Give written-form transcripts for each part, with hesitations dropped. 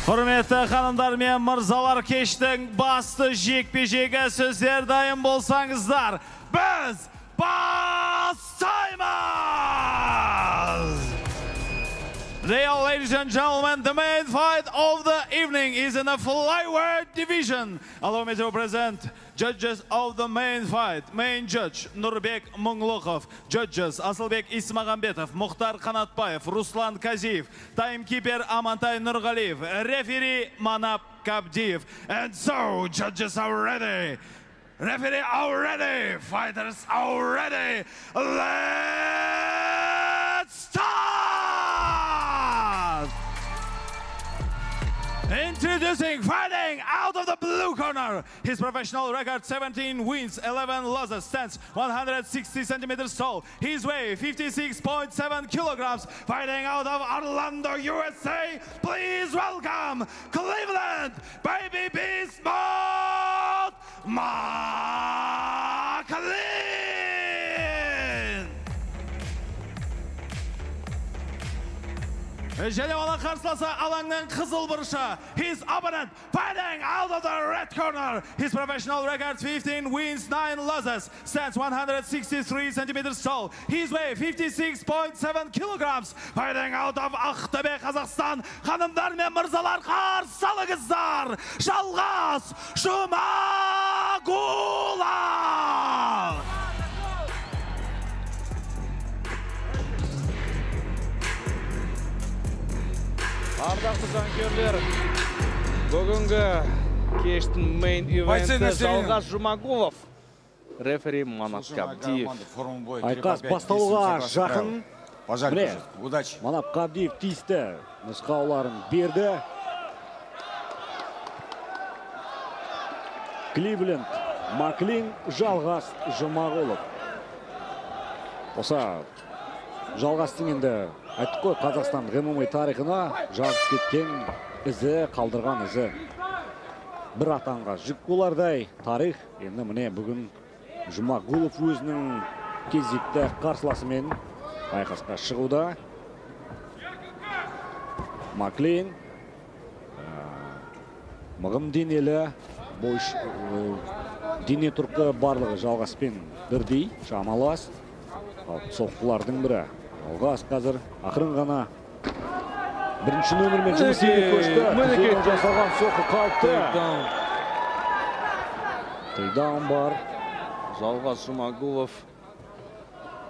Құрметті ханымдар мен мырзалар, кештің басты жекпе-жегі, сөздер дайын болсаңыздар, біз бастаймыз! Dear ladies and gentlemen, the main fight of the evening is in the flyweight division. Allow me to present judges of the main fight. Main judge Nurbek Munglukov, judges Asylbek Ismagambetov, Mukhtar Kanatbayev, Ruslan Kaziyev, timekeeper Amantai Nurgaliev, referee Manap Kabdiev. And so, judges are ready. Referee are ready. Fighters are ready. Let's start! Introducing, fighting out of the blue corner, his professional record 17 wins, 11 losses, stands 160 centimeters tall, his weight 56.7 kilograms, fighting out of Orlando, USA, please welcome Cleveland Baby Beast Mode MacLean! Және оның қарсыласы алаңның қызыл бұрышы. His opponent fighting out of the red corner. His professional record 15 wins, 9 losses. Stands 163 centimeters tall. His weight 56.7 kilograms. Fighting out of Ақтөбе, Қазақстан. Ханымдар мен мырзалар, қарсы алыңыздар. Жалғас Жұмағұлов! Ардақты жанкүйерлер, бүгінгі кештің мейн ивенті Жалғас Жұмағұлов, рефери Манап Қабдиев. Айқас басталуға жақын. Міне, Манап Қабдиев тиісті нұсқауларын берді. Кливленд Маклин, Жалғас Жұмағұлов. Осы Жалғастың енді айттық қой, Қазақстан ММА тарихына жазып кеткен ізі, қалдырған ізі бір атанға жүк болардай тарих. Енді міне бүгін Жұмағұлов өзінің кезекті қарсыласымен айқасқа шығуда. Маклин мығым денелі, дене тұрқы барлығы Жалғаспен бірдей, шамалас. Соққылардың бірі. Жалғас қазір ақырын ғана бірінші нөмірмен жұмыс істеуге көшті. Түзеуден жасалған соққы қауіпті. Тейкдаун бар. Жалғас Жұмағұлов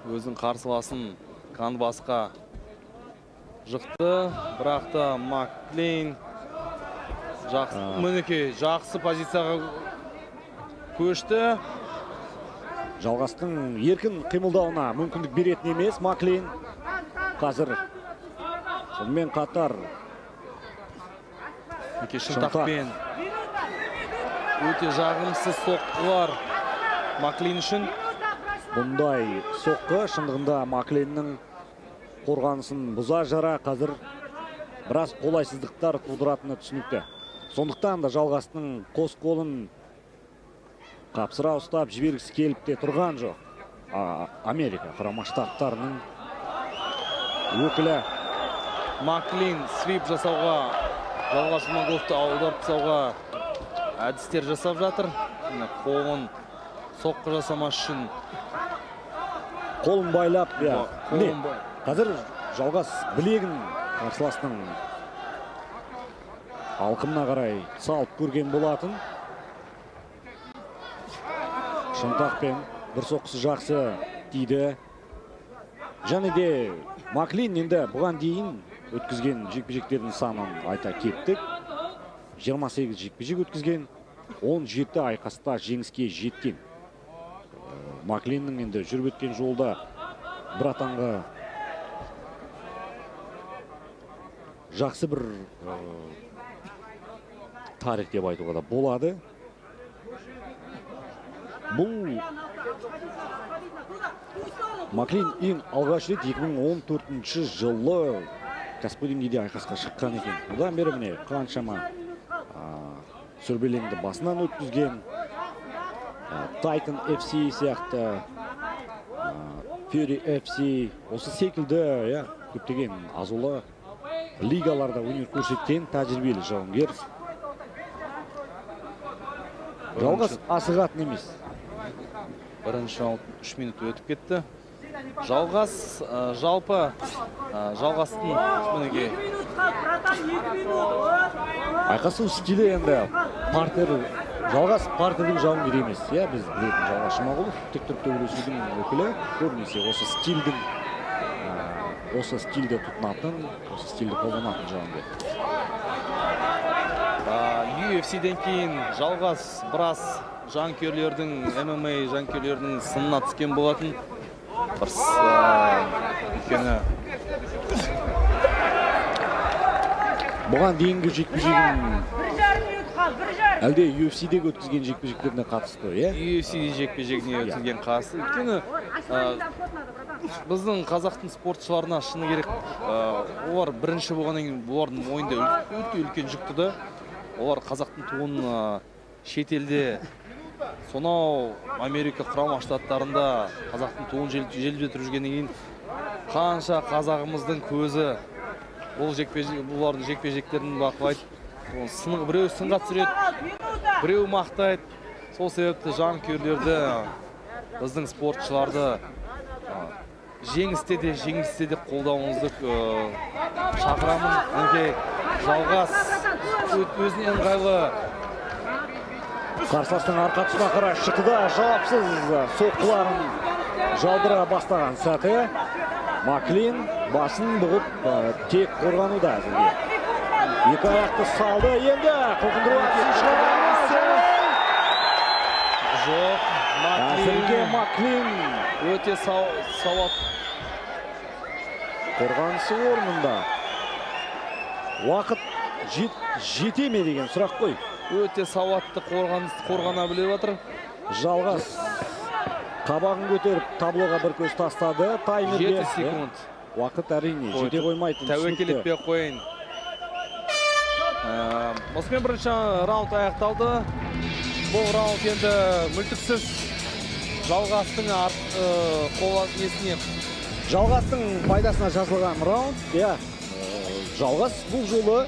өзінің қарсыласын канвасқа жықты, бірақ та Маклин жақсы, мінекей жақсы позицияға көшті. Жалғастың еркін қимылдауына мүмкіндік беретін емес Маклин. Қазір сонымен қатар шынтақпен өте жағымсыз соққылар Маклин үшін. Бұндай соққы шындығында Маклиннің қорғанысын бұза жара қазір біраз қолайсыздықтар тудыратыны түсінікті. Сондықтан да Жалғастың қос қолын қапсыра ұстап жібергісі келіп те тұрған жоқ. Америка Құрама Штаттарының өкілі Маклин свип жасауға, Жалғас Жұмағұловты аударып тастауға әдістер жасап жатыр. Қолын соққы жасамас үшін қолын байлап, қазір Жалғас білегін қарсыласының алқымына қарай салып көрген болатын. Шынтақпен бір соққысы жақсы тиді. Және де Маклин енді бұған дейін өткізген жекпе-жектердің санын айта кеттік. 28 жекпе-жек өткізген, 17 айқаста жеңіске жеткен. Маклиннің енді жүріп өткен жолда бір атанға жақсы бір тарих деп айтуға да болады. Бұл Маклин ең алғаш рет 2014 жылы кәсіпқой деңгейде айқасқа шыққан екен. Одан бері міне қаншама сүрбелеңді басынан өткізген. Titan FC сияқты, Fury FC, осы секілді көптеген азулы лигаларда өнер көрсеткен тәжірибелі жауынгер. Жалғас асығатын емес. Бірінші раунд 3 минут өтіп кетті. Жалғас жалпы Жалғастың мінекей айқасу стилі енді партер. Жалғас партердің жауынгері емес. Иә, біз білетін Жалғас Жұмағұлов тік тұрып төбелесудің өкілі. Көбінесе осы стильдің, осы стильді тұтынатын, осы стильді қолданатын жауынгер. UFC-ден кейін Жалғас біраз жанкүйерлердің, MMA жанкүйерлерінің сынына түскен болатын. Бір өйткені бұған дейінгі жекпе-жегін әлде UFC-дегі өткізген жекпе-жектеріне қатысты, иә? UFC жекпе-жегіне өткізген қатысты. Өйткені біздің қазақтың спортшыларына шыны керек, олар бірінші болғаннан кейін бұлардың мойнында өте үлкен жүк тұрды. Олар қазақтың туын шетелде, сонау Америка Құрама Штаттарында қазақтың туын желбіретіп жүргеннен кейін қанша қазағымыздың көзі бұл жекпе-жек, бұлардың жекпе-жектерін бақылайды. Біреу сынға түсіреді, біреу мақтайды. Сол себепті жанкүйерлерді, біздің спортшыларды жеңісте де, жеңілісте де қолдауыңызды шақырамын. Мінекей Жалғас өзіне ыңғайлы қарсыластың арқа тұсына қарай шықты да, жауапсыз соққыларын жаудыра бастаған сәті. Маклин басын бұғып тек қорғануда әзірге. Екі аяқты салды, енді қылқындыру әдісін шығарды. Жоқ, әзірге Маклин өте сауат. Қорғанысы орнында. Уақыт жете ме деген сұрақ қой. Өте сауатты қорғана біліп жатыр. Жалғас қабағын көтеріп таблоға бір көз тастады. Таймерге 7 секунд. Уақыт әрине жете қоймайтын. Тәуекел етпей қойын. Осымен бірінші раунд аяқталды. Бұл раунд енді мүлтіксіз Жалғастың қол несіне. Жалғастың пайдасына жазылған раунд. Иә, Жалғас бұл жолы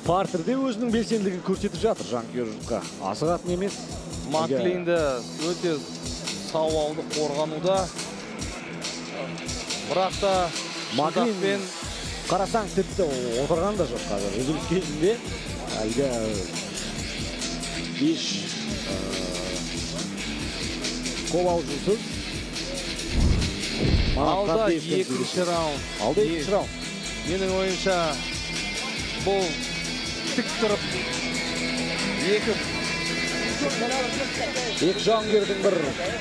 партерде өзінің белсенділігін көрсетіп жатыр жанкүйер жұртқа. Асығатын емес. Маклинді өте сауалды қорғануда. Бірақ та Маклин қарасаң тіпті отырған да жоқ қазір. Үзіліс кезінде әлгі еш қобалжусыз. Алда екінші раунд. Алда екінші раунд. Менің ойымша бұл тік тұрып екі жауынгердің бір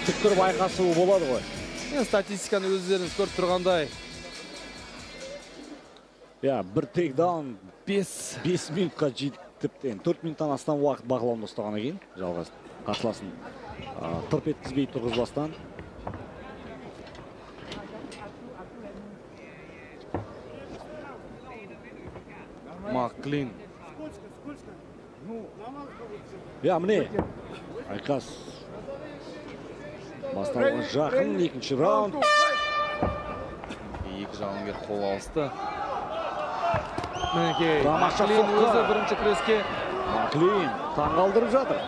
тік тұрып айқасуы болады ғой. Мен статистиканы өздеріңіз көріп тұрғандай. Иә, бір тейкдаун 5 минутқа жетіп, 4 минуттан астам уақыт бақылауында ұстағаннан кейін Жалғас қарсыласын тырп еткізбей тұрғызбастан. Маклин. Иә, міне айқас басталуға жақын, екінші раунд. Екі жауынгер қол алысты. Мінекей Маклин өзі бірінші күреске. Маклин таңғалдырып жатыр.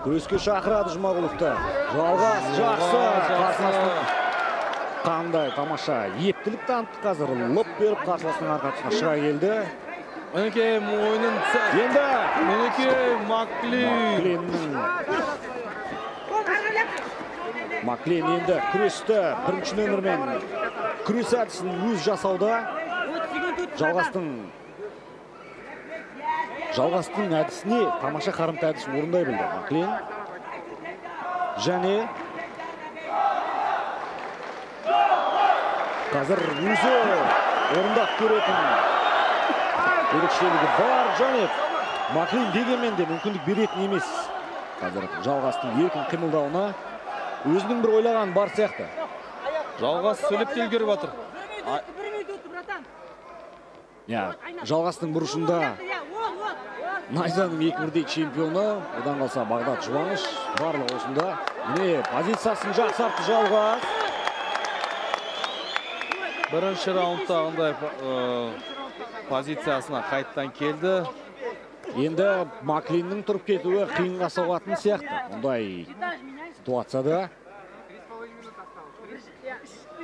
Күреске шақырады Жұмағұловты. Жалғас жақсы. Қарсыласының қандай тамаша ептілік танытты қазір. Лып беріп қарсыласының арқа тұсына шыға келді. Мінекей мойнын енді мінекей Маклин. Маклин енді күресті бірінші нөмірмен күрес әдісін өз жасауда. Жалғастың әдісіне тамаша қарымта әдісін орындай білді Маклин. Және қазір өзі орындап көретін ерекшелігі бар. Және Маклин дегенмен де мүмкіндік беретін емес. Қазір Жалғастың еркін қимылдауына өзінің бір ойлаған бар сияқты. Жалғас сөйлеп те үлгеріп жатыр. Жалғастың бұрышында Найзаның екі бірдей чемпионы, одан қалса Бағдат Жұбаныш, барлығы осында. Міне позициясын жақсартты Жалғас. Бірінші раундтағындай позициясына қайттан келді. Енді Маклиннің тұрып кетуі қиынға соғатын сияқты. Мұндай ситуацияда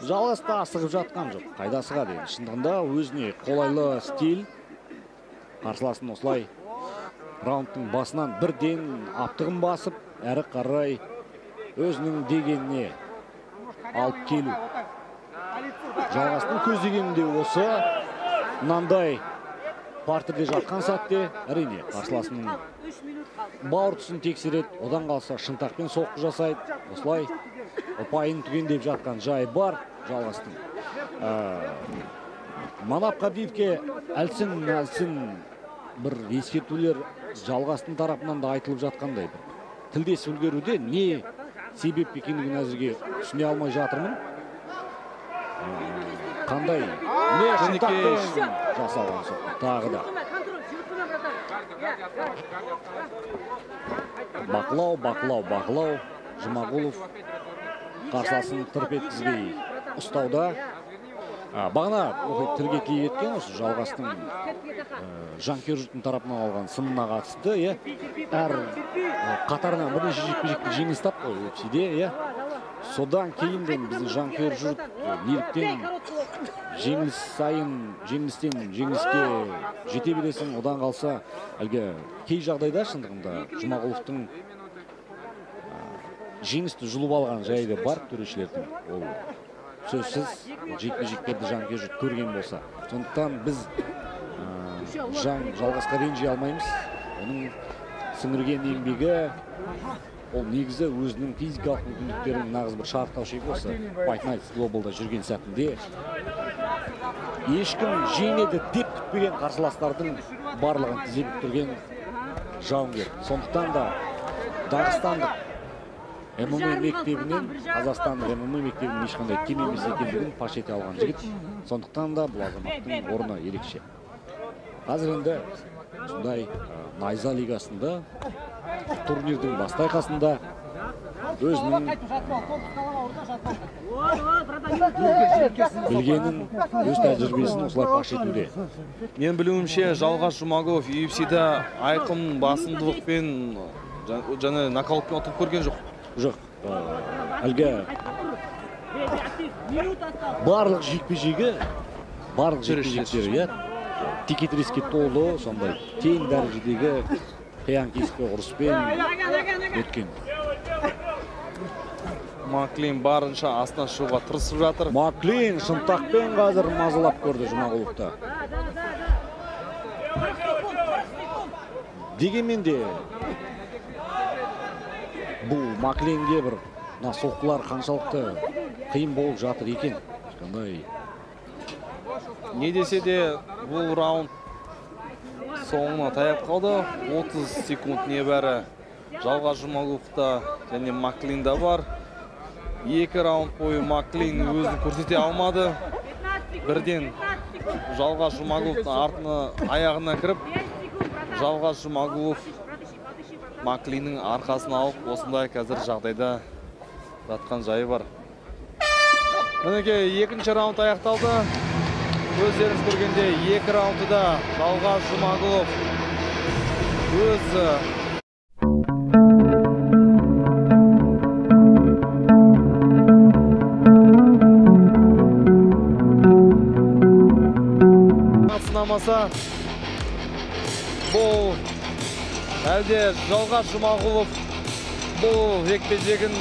Жалғас та асығып жатқан жоқ. Қайда асығады енді? Шындығында өзіне қолайлы стиль. Қарсыласын осылай раундтың басынан бірден аптығын басып, әрі қарай өзінің дегеніне алып келу. Жалғастың көздегені де осы. Мынандай партерде жатқан сәтте әрине қарсыласының бауыр тұсын тексереді, одан қалса шынтақпен соққы жасайды. Осылай ұпайын түгендеп жатқан жайы бар Жалғастың. Манап Қабдиевке әлсін бір ескертулер Жалғастың тарапынан да айтылып жатқандай бір. Тілдесіп үлгеруде не себеп екендігін әзірге түсіне алмай жатырмын. Қандай не шынтақпен жасалған соққы тағы да. Бақылау, бақылау, бақылау. Жұмағұлов қарсыласын тырп еткізбей ұстауда. Бағана тілге тиек еткен осы Жалғастың жанкүйер жұрттың тарапынан алған сынына қатысты, иә. Әр қатарынан бірнеше жекпе-жекте жеңіліс тапты ғой UFC-де, иә. Содан кейін де біздің жанкүйер жұрт неліктен жеңіліс сайын жеңілістен жеңіліске жете бересің, одан қалса әлгі кей жағдайда шындығында Жұмағұловтың жеңісті жұлып алған жайы да бар төрешілердің. Ол сөзсіз жекпе-жектерді жанкүйер жұрт көрген болса. Сондықтан біз Жалғасқа ренжи алмаймыз. Оның сіңірген еңбегі, ол негізі өзінің физикалық мүмкіндіктерінің нағыз бір шарықтау шегі осы Fight Nights Global'да жүрген сәтінде ешкім жеңеді деп күтпеген қарсыластардың барлығын тізе бүктірген жауынгер. Сондықтан да дағыстандық ММА мектебінен қазақстандық ММА мектебінің ешқандай кем емес екендігін паш ете алған жігіт. Сондықтан да бұл азаматтың орны ерекше. Қазір енді осындай Найза лигасында турнирдің басты айқасында өзінің білгенін, өз тәжірибесін осылай паш етуде. Мен білуімше, Жалғас Жұмағұлов UFC-да айқын басымдылықпен және нокаутпен ұтылып көрген жоқ. Жоқ, әлгі барлық жекпе-жегі, барлық жекпе-жектері, иә, текетіреске толы, сондай тең дәрежедегі қиян-кескі ұрыспен өткен. Маклин барынша астынан шығуға тырысып жатыр. Маклин шынтақпен қазір мазалап көрді Жұмағұловты. Дегенмен де бұл Маклинге бір мына соққылар қаншалықты қиын болып жатыр екен. Ешқандай не десе де бұл раунд соңына таяп қалды. 30 секунд небәрі Жалғас Жұмағұловта және Маклинда бар. Екі раунд бойы Маклин өзін көрсете алмады. Бірден Жалғас Жұмағұловтың артына аяғына кіріп, Жалғас Жұмағұлов Маклиннің арқасын алып, осындай қазір жағдайда жатқан жайы бар. Мінекей екінші раунд аяқталды. Өздеріңіз көргенде екі раундты да Жалғас Жұмағұлов өз сынамаса, бұл әлде Жалғас Жұмағұлов бұл жекпе-жегін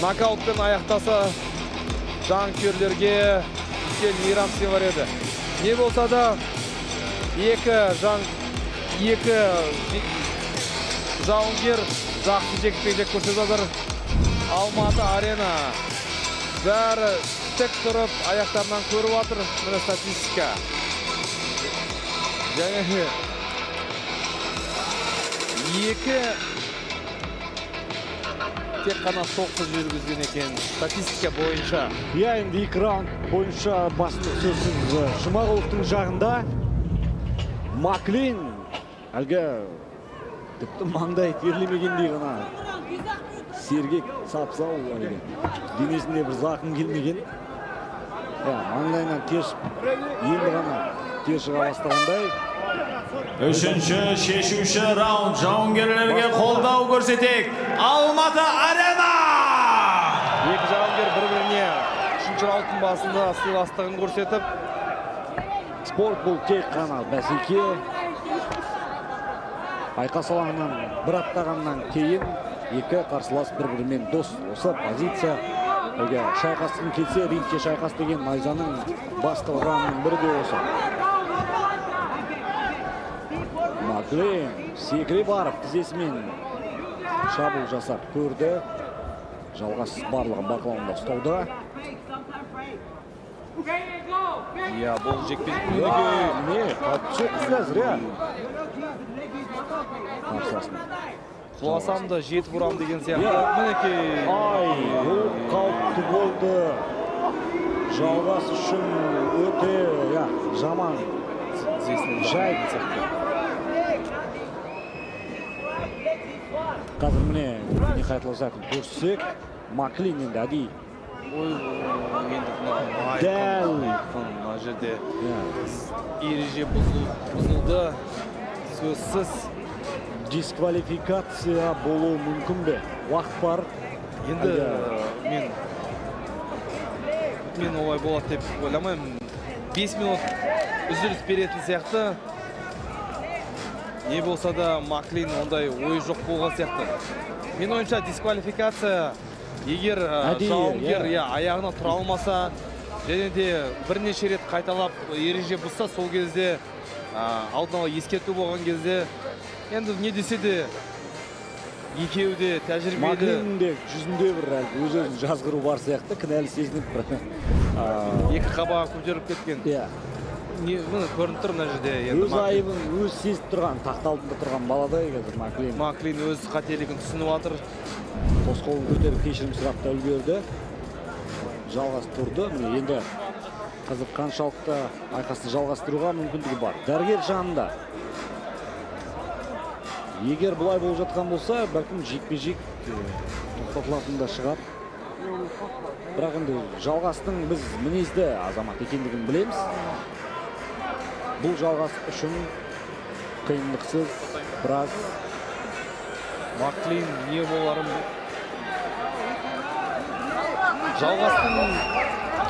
нокаутпен аяқтаса, жанкүйерлерге үлкен мейрам сыйлар еді. Не болса да екі жауынгер жақсы жекпе-жек көрсетіп жатыр. Алматы арена бәрі тік тұрып аяқтарынан көріп жатыр. Міне статистика. Және екі тек қана соққы жүргізген екен статистика бойынша. Иә, енді екі раунд бойынша басымдық сөзсіз Жұмағұловтың жағында. Маклин әлгі тіпті маңдай терлемегендей ғана сергек, сап-сау, әлгі денесінде бір зақым келмеген. Маңдайынан тер енді ғана тер шыға бастағандай. Үшінші шешуші раунд. Жауынгерлерге қолдау көрсетейік. Алматы Арена! Екі жауынгер бір-біріне үшінші раундтың басында сыйластығын көрсетіп. Спорт бұл тек қана бәсеке. Айқас алаңынан бір аттағаннан кейін екі қарсылас бір-бірімен дос. Осы позиция егер шайқасқың келсе, рингте шайқас деген найзаның басты ұранының бірі де осы. Маклин секіре барып тізесімен шабуыл жасап көрді. Жалғас барлығын бақылауында ұстауда. Иә, бұл жекпе-жек міне қауіпті соққы қазір, иә. Қарсыласын. Құласам да жетіп ұрам деген сияқты. Мінекей. Ай, бұл қауіпті болды. Жалғас үшін өте, иә, жаман жайт сияқты. Қазір міне не қайталасатын көрсек, Маклин енді әдейі. Ой, енді дәл мына жерде ереже бұзылды. Сөзсіз дисквалификация болуы мүмкін бе? Уақыт бар. Енді мен олай болады деп ойламаймын. 5 минут үзіліс беретін сияқты. Не болса да Маклин ондай ой жоқ болған сияқты. Мен ойымша дисквалификация егер жауынгер аяғына тұра алмаса және де бірнеше рет қайталап ереже бұзса, сол кезде алдын ала ескерту болған кезде енді не десе де екеуі де тәжірибелі. Маклиннің де жүзінде бір өз-өзін жазғыру бар сияқты, кінәлі сезініп бір. Екі қабағы көтеріліп кеткен. Иә. Міне көрініп тұр мына жерде. Өз айыбын өз сезіп тұрған, тақта алдында тұрған баладай қазір Маклин. Маклин өз қателігін түсініп жатыр. Қос қолын көтеріп кешірім сұрап та үлгерді. Жалғас тұрды. Міне енді қазір қаншалықты айқасты жалғастыруға мүмкіндігі бар. Дәрігер жанында. Егер бұлай болып жатқан болса, бәлкім жекпе-жек тоқтатылатын да шығар. Бірақ енді Жалғастың біз мінезді азамат екендігін білеміз. Бұл Жалғас үшін қиындықсыз біраз. Маклин не боларын Жалғастың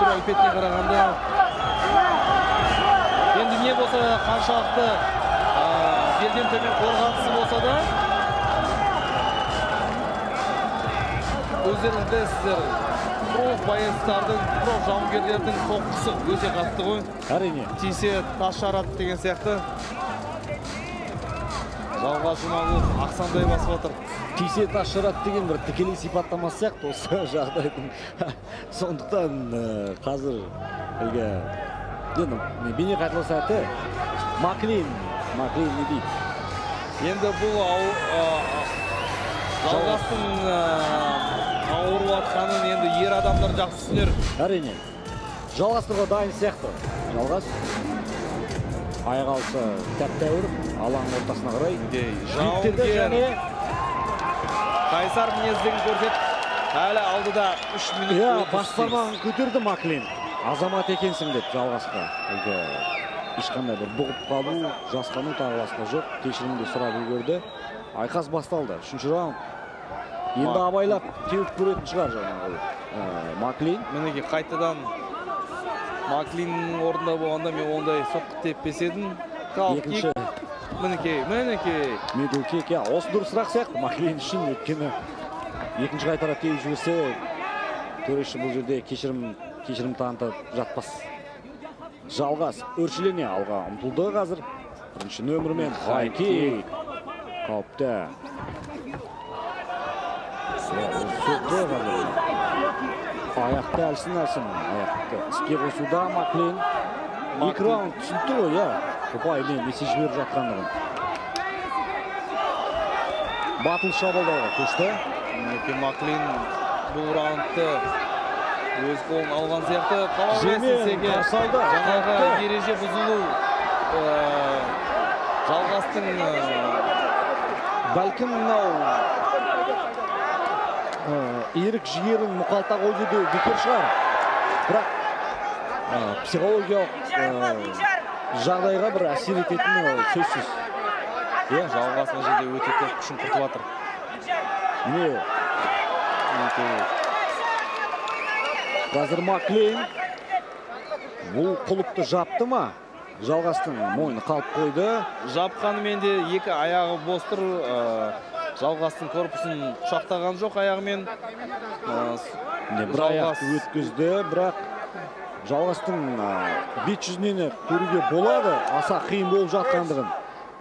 түр әлпетіне қарағанда енді не болса қаншалықты белден төмен қорғанысы болса да өздеріңіз білесіздер, проф боецтардың, проф жауынгерлердің соққысы өте қатты ғой. Әрине. Тисе тас жарады деген сияқты. Жалғас Жұмағұлов ақсандай басып отыр. Тисе тас жарады деген бір тікелей сипаттамасы сияқты осы жағдайдың. Сондықтан қазір әлгі енді бейне қайталау сәті. Маклин не дейді? Енді бұл Жалғастың ауырып жатқанын енді ер адамдар жақсы түсінер. Әрине. Жалғастыруға дайын сияқты. Жалғас аяқ алысы тәп-тәуір алаң ортасына қарай. Жауынгер қайсар мінездігін көрсетіп, әлі алдыда 3 минут. Иә, бас бармағын көтерді Маклин. Азамат екенсің деп Жалғасқа. Әлгі ешқандай бір бұғып қалу, жасқану тағы басқа жоқ. Кешірім де сұрап үлгерді. Айқас басталды. Үшінші раунд. Енді абайлап теуіп көретін шығар жаңағы Маклин. Мінекей қайтадан Маклиннің орнында болғанда мен ондай соққы теппес едім. Екінші. Мінекей, мінекей. Мидл кик, иә, осы дұрысырақ сияқты Маклин үшін, өйткені екінші қайтара теуіп жіберсе, төреші бұл жерде кешірім танытып жатпас. Жалғас өршелене алға ұмтылды қазір. Бірінші нөмірмен хай кик. Қауіпті. Аяқты әлсін-әлсін. Аяқты іске қосуда Маклин. Екі раунд түсініп тұр ғой, иә. Ұпаймен есе жіберіп жатқандығын. Батыл шабуылдауға көшті. Мінекей Маклин бұл раундты өз қолын алған сияқты. Жаңағы ереже бұзылу Жалғастың бәлкім мынау ерік жігерін мұқалта қойды деу бекер шығар. Бірақ Психологиялық жағдайға бір әсер ететіні сөзсіз. Иә, Жалғас мына жерде өте көп күшін құртып жатыр. Міне, қазір Маклейн бұл құлыпты жапты ма? Жалғастың мойны қалып қойды. Жапқанымен де екі аяғы бос тұр. Жалғастың корпусын құшақтаған жоқ аяғымен. Бір аяқты өткізді, бірақ Жалғастың бет жүзінен көруге болады, аса қиын болып жатқандығын.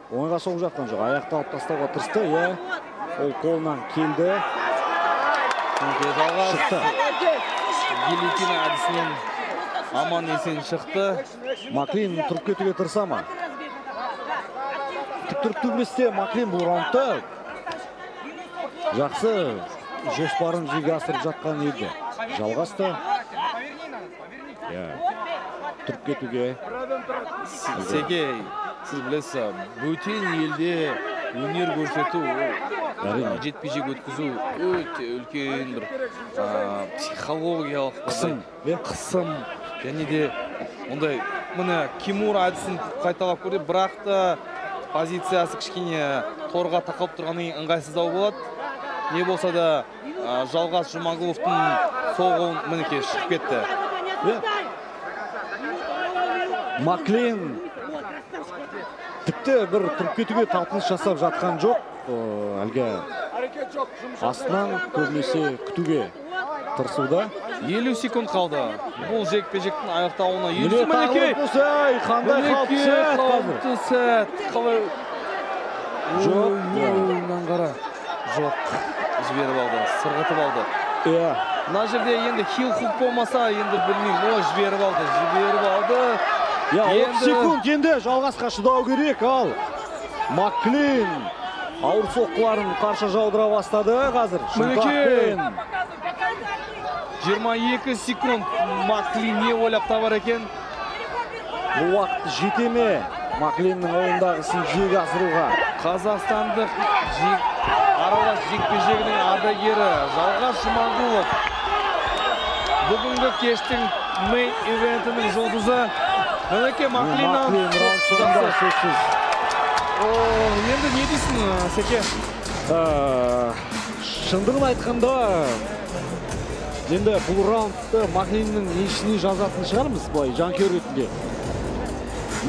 Оңайға соғып жатқан жоқ. Аяқты алып тастауға тырысты, иә. Ол қолынан келді. Жалғас шықты. Гильотина әдісінен аман есен шықты. Маклин тұрып кетуге тырыса ма? Тік тұрып төбелесте Маклин бұл раундта жақсы жоспарын жүзеге асырып жатқан еді. Жалғас та тұрып кетуге. Секе, сіз білесіз, бөтен елде өнер көрсету, жекпе-жек өткізу өте үлкен бір психологиялық қысым, қысым және де ондай міне кимура әдісін қайталап көрді, бірақ та позициясы кішкене торға тақалып тұрғаннан кейін ыңғайсыздау болады. Не болса да Жалғас Жұмағұловтың соғуын мінекей шығып кетті. Маклин тіпті бір тұрып кетуге талпыныс жасап жатқан жоқ. Әлгі астынан көбінесе күтуге тырысуда. 50 секунд қалды. Бұл жекпе-жектің аяқталуына. Мінекей, қандай қауіпті сәт қазір. Сәт. Қалай? Жоқ, мынаны қара. Жоқ, жіберіп алды, сырғытып алды. Иә. Мына жерде енді хил хук болмаса, енді білмеймін. О, жіберіп алды, жіберіп алды. Я, 30 секунд енді Жалғасқа шыдау керек, ал Маклин ауыр соққыларын қарша жаудыра бастады қазір. Мінекей. 22 секунд Маклин не ойлап табар екен? Бұл уақыт жете ме Маклиннің ойындағысын жүзеге асыруға? Қазақстандық аралас жекпе-жегінің ардагері Жалғас Жұмағұлов бүгінгі кештің мейн ивентінің жұлдызы. Мінекей Маклиннан сөзсіз. Енді не дейсің, Секе? Шындығын айтқанда, енді бұл раундты Маклиннің еншісіне жазатын шығармыз былай жанкүйер ретінде.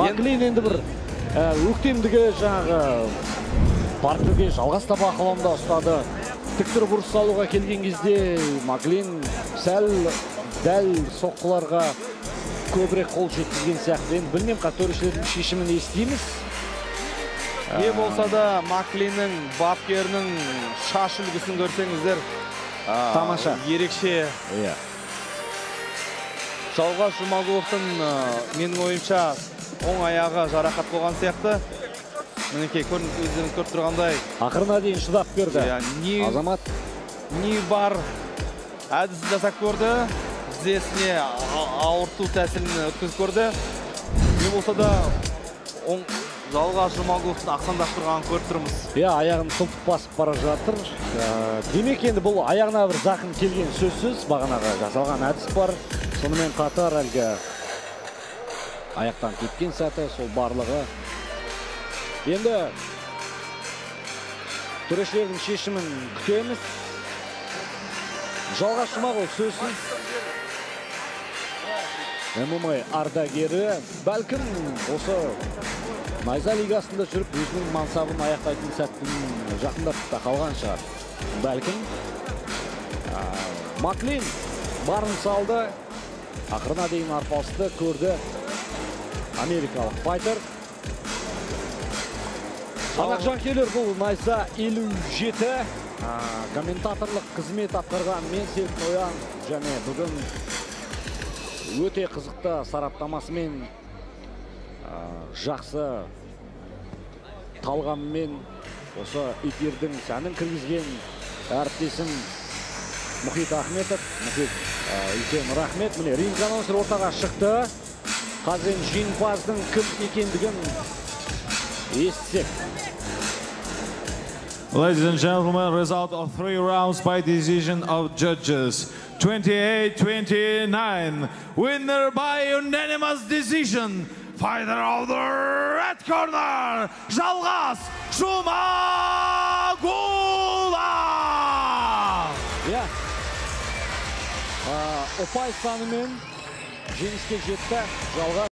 Маклин енді бір өктемдігі жаңағы партерге Жалғас та бақылауында ұстады. Тік тұрып ұрыс салуға келген кезде Маклин сәл дәл соққыларға көбірек қол жеткізген сияқты. Енді білмеймін, төрешілердің шешімін естиміз. Не болса да Маклиннің бапкерінің шаш үлгісін көрсеңіздер, тамаша, ерекше. Жалғас Жұмағұловтың менің ойымша оң аяғы жарақат болған сияқты. Мінекей, өздеріңіз көріп тұрғандай, ақырына дейін шыдап берді. Азамат не бар әдісін жасап көрді, тізесіне ауырту тәсілін өткізіп көрді. Не болса да Жалғас Жұмағұловтың ақсаңдап тұрғанын көріп тұрмыз. Иә, аяғын сылтып басып бара жатыр. Демек, енді бұл аяғына бір зақым келген сөзсіз. Бағанағы жасалған әдіс бар. Сонымен қатар әлгі аяқтан кеткен сәті, сол барлығы. Енді төрешілердің шешімін күтеміз. Жалғас Жұмағұлов сөзсіз ММА ардагері, бәлкім осы Найза лигасында жүріп өзінің мансабын аяқтайтын сәттің жақындап та қалған шығар. Бәлкім Маклин барын салды, ақырына дейін арпалысты көрді америкалық файтер. Қазақ жанкүйерлер, бұл Найза 57. Комментаторлық қызмет атқарған мен Серік Ноян және бүгін өте қызықты сараптамасымен, жақсы талғаммен осы эфирдің сәнін кіргізген әріптесім Мұхит Ахметов. Мұхит, үлкен рахмет. Міне, ринг анонсер ортаға шықты. Қазір жеңімпаздың кім екендігін естісек. Ladies and gentlemen, result of 3 rounds by decision of judges. 28-29. Winner by unanimous decision, fighter of the red corner, Жалғас Жұмағұлов! Иә, ұпай санымен жеңіске жетті Жалғас.